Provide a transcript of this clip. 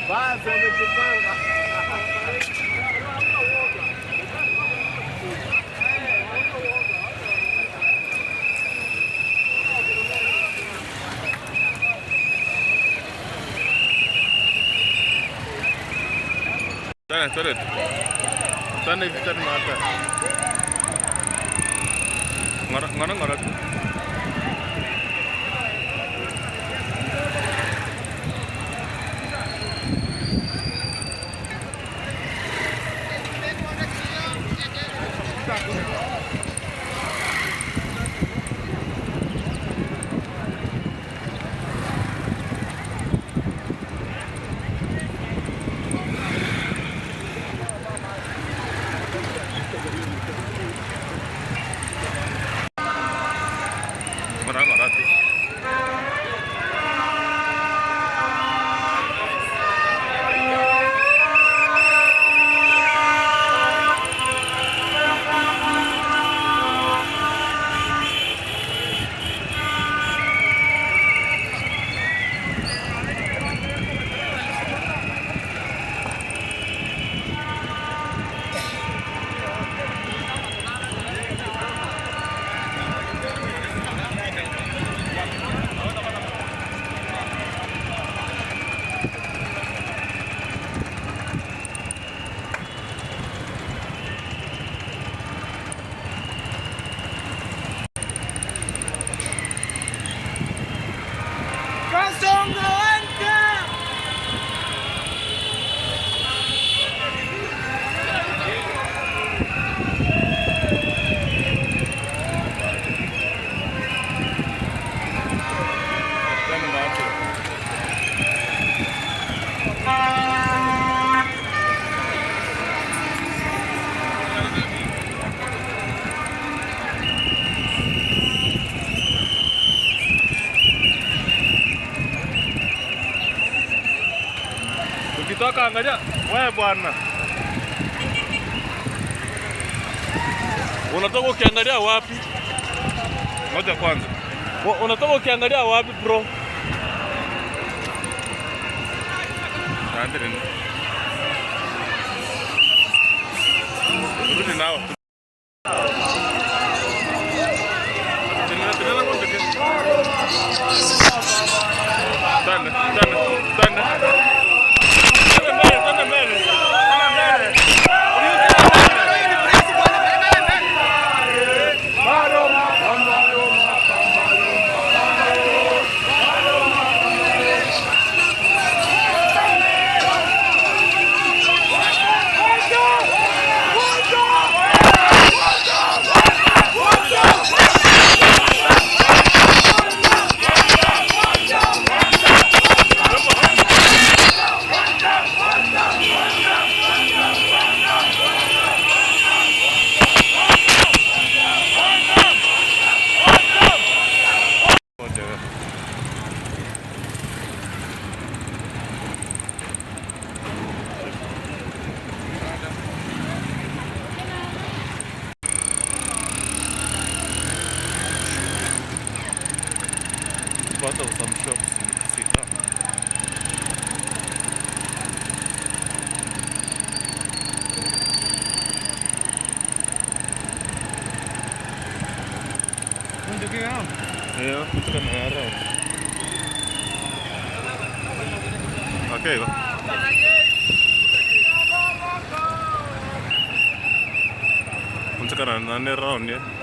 Basi wamejipanga. Twende, twende. Twende hivi tena hapa. Ngora ngora ngora. Ngora ngora tu. Kasongo enter! Twende na hapo. Ukitoka angalia wewe bwana. Unatoka ukiangalia wapi? Ngoja kwanza. Unatoka ukiangalia wapi, bro? Asante. Rudi nao. Tena tena ngoja. Twende, twende, twende. Twende mbele, twende mbele. Twende mbele. Ngoja. Part of some shops in Kisii. Yeah, put it around. Okay. Unataka na nane round, yeah.